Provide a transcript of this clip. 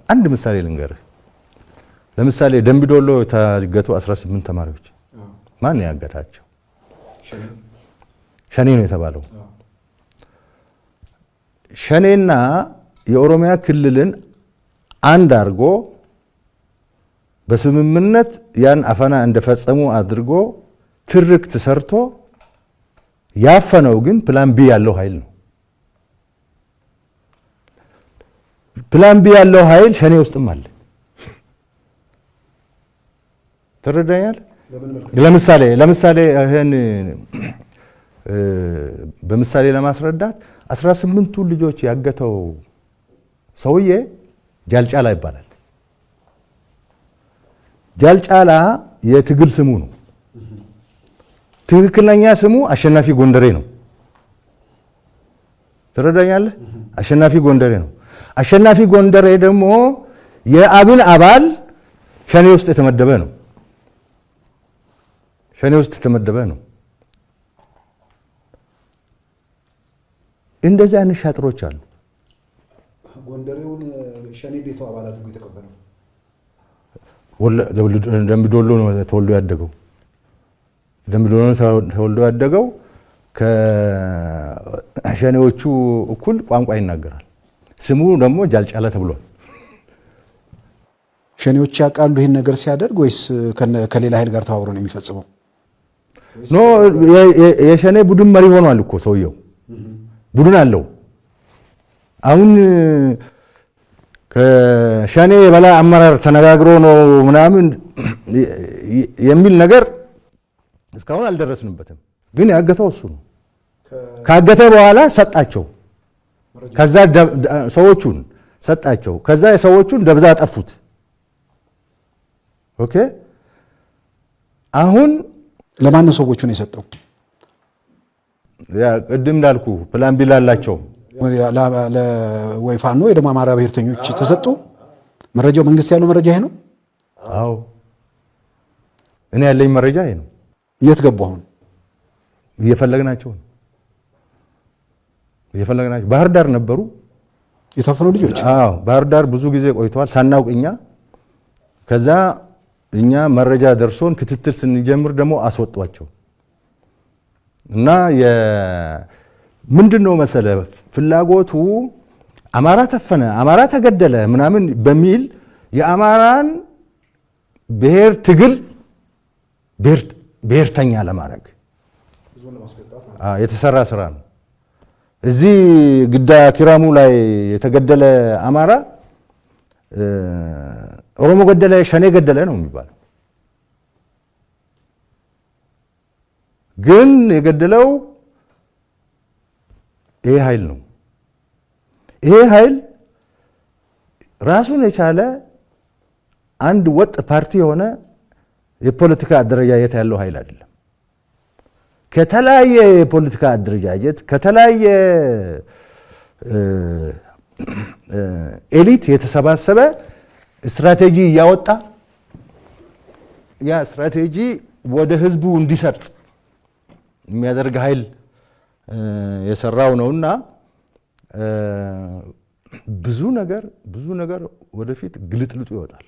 አንድ ምሳሌ ልንገርህ። ለምሳሌ ደምቢዶሎ የታገቱ 18 ተማሪዎች ማን ያገታቸው? ሸኔ ነው የተባለው። ሸኔና የኦሮሚያ ክልልን አንድ አድርጎ በስምምነት ያን አፈና እንደፈጸሙ አድርጎ ትርክት ሰርቶ ያፈነው ግን plan B ያለው ኃይል ነው። Plan B ያለው ኃይል ሸኔ ውስጥም አለ። ትረዳኛለህ? ለምሳሌ ይሄን በምሳሌ ለማስረዳት 18ቱ ልጆች ያገተው ሰውዬ ጃልጫላ ይባላል። ጃልጫላ የትግል ስሙ ነው። ትክክለኛ ስሙ አሸናፊ ጎንደሬ ነው። ትረዳኛለህ? አሸናፊ ጎንደሬ ነው። አሸናፊ ጎንደሬ ደግሞ የአብን አባል ሸኔ ውስጥ የተመደበ ነው። ሸኔ ውስጥ የተመደበ ነው። እንደዚህ አይነት ሻጥሮች አሉ። ጎንደሬውን ሸኔ ቤቱ አባል አድርጎ የተቀበለው ደምቢዶሎ ነው ተወልዶ ያደገው። ደምቢዶሎ ነው ተወልዶ ያደገው። ከሸኔዎቹ እኩል ቋንቋ ይናገራል። ስሙ ደግሞ ጃልጫላ ተብሏል። ሸኔዎች ያውቃሉ ይህን ነገር ሲያደርግ ወይስ ከሌላ ኃይል ጋር ተባብሮ ነው የሚፈጽመው? No፣ የሸኔ ቡድን መሪ ሆኗል እኮ ሰውየው፣ ቡድን አለው። አሁን ከሸኔ የበላይ አመራር ተነጋግሮ ነው ምናምን የሚል ነገር እስካሁን አልደረስንበትም። ግን ያገተው እሱ ነው። ካገተ በኋላ ሰጣቸው። ከዛ ሰዎቹን ሰጣቸው። ከዛ የሰዎቹን ደብዛ ጠፉት። Okay፣ አሁን ለማን ነው ሰዎቹን የሰጠው? ያ ቅድም እንዳልኩ plan B ላላቸው ወይ ፋኖ ወይ ደግሞ አማራ ብሔርተኞች ተሰጡ። መረጃው መንግስት ያለው መረጃ ይሄ ነው። አዎ፣ እኔ ያለኝ መረጃ ይሄ ነው። የት ገቡ አሁን? እየፈለግናቸው ነው። እየፈለግናቸው ባህር ዳር ነበሩ የታፈኑ ልጆች። አዎ፣ ባህር ዳር ብዙ ጊዜ ቆይተዋል ሳናውቅ እኛ። ከዛ እኛ መረጃ ደርሶን ክትትል ስንጀምር ደግሞ አስወጧቸው። እና ምንድን ነው መሰለ ፍላጎቱ አማራ ተፈነ፣ አማራ ተገደለ ምናምን በሚል የአማራን ብሔር ትግል ብሔርተኛ ለማድረግ የተሰራ ስራ ነው። እዚህ ግዳ ኪራሙ ላይ የተገደለ አማራ ኦሮሞ ገደለ፣ ሸኔ ገደለ ነው የሚባለው። ግን የገደለው ይሄ ኃይል ነው። ይሄ ኃይል ራሱን የቻለ አንድ ወጥ ፓርቲ የሆነ የፖለቲካ አደረጃጀት ያለው ኃይል አይደለም። ከተለያየ የፖለቲካ አደረጃጀት ከተለያየ elite የተሰባሰበ ስትራቴጂ እያወጣ ያ ስትራቴጂ ወደ ህዝቡ እንዲሰርጽ የሚያደርግ ኃይል የሰራው ነውና ብዙ ነገር ብዙ ነገር ወደፊት ግልጥልጡ ይወጣል።